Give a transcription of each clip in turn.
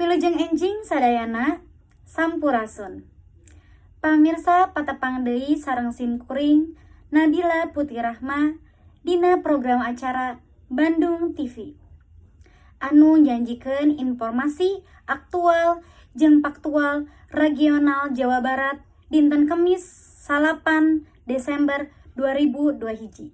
Wilujeng enjing sadayana, sampurasun. Pamirsa, patepang deui sareng simkuring Nabila Putri Rahma dina program acara Bandung TV anu janjikeun informasi aktual jeung faktual regional Jawa Barat dinten Kemis 9 Desember 2021.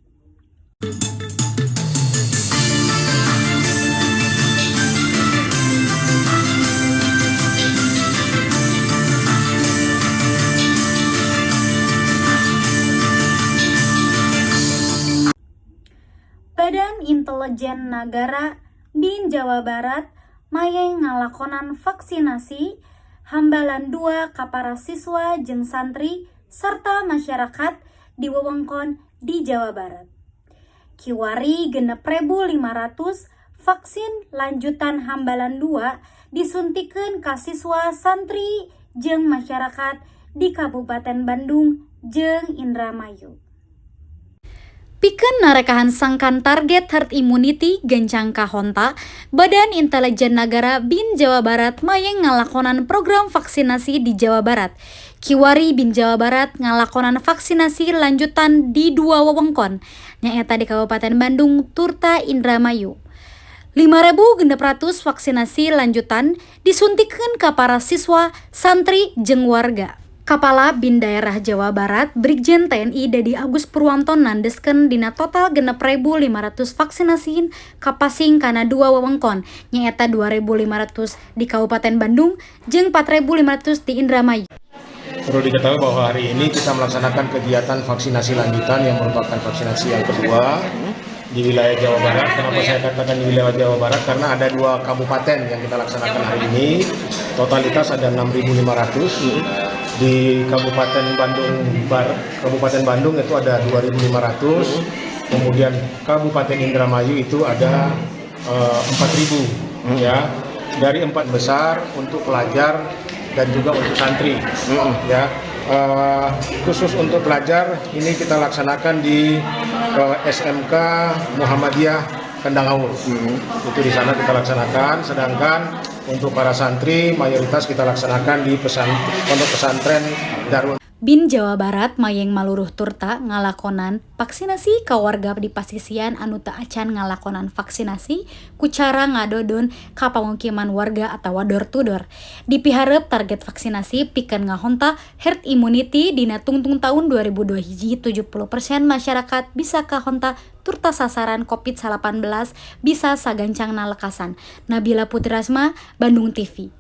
Badan Intelijen Nagara BIN Jawa Barat mayeng ngalakonan vaksinasi hambalan 2 ka para siswa jeung santri serta masyarakat di wewengkon di Jawa Barat. Kiwari 6.500 vaksin lanjutan hambalan 2 disuntikkeun ka siswa, santri jeung masyarakat di Kabupaten Bandung jeung Indramayu. Pikeun narekahan sangkan target herd immunity gancang kahonta, Badan Intelijen Nagara BIN Jawa Barat mayeng ngalakonan program vaksinasi di Jawa Barat. Kiwari BIN Jawa Barat ngalakonan vaksinasi lanjutan di dua wewengkon, nyaeta di Kabupaten Bandung turta Indramayu. 5.600 vaksinasi lanjutan disuntikkeun ka para siswa, santri jeung warga. Kepala BIN Daerah Jawa Barat Brigjen TNI Dedi Agus Purwanto nandeskeun dina total 6.500 vaksinasi kapasing kana dua wewengkon, nyaeta 2.500 di Kabupaten Bandung jeung 4.500 di Indramayu. Perlu diketahui bahwa hari ini kita melaksanakan kegiatan vaksinasi lanjutan yang merupakan vaksinasi yang kedua di wilayah Jawa Barat. Kenapa saya katakan di wilayah Jawa Barat? Karena ada dua kabupaten yang kita laksanakan hari ini. Totalitas ada 6.500. Di Kabupaten Bandung Kabupaten Bandung itu ada 2.500. Kemudian Kabupaten Indramayu itu ada 4.000 ya. Dari empat besar untuk pelajar dan juga untuk santri ya. Khusus untuk pelajar ini kita laksanakan di SMK Muhammadiyah Kandanghaur. Itu di sana kita laksanakan. Sedangkan untuk para santri mayoritas kita laksanakan di pondok pesantren Darul BIN Jawa Barat mayeng maluruh turta ngalakonan vaksinasi ka warga di pasisian anu teu acan ngalakonan vaksinasi ku cara ngadodon ka pamukiman warga atawa door to door. Dipiharep target vaksinasi pikeun ngahonta herd immunity dina tungtung tahun 2021 70% masyarakat bisa kahonta turta sasaran COVID-19 bisa sagancangna lekasan. Nabila Putri Rasma, Bandung TV.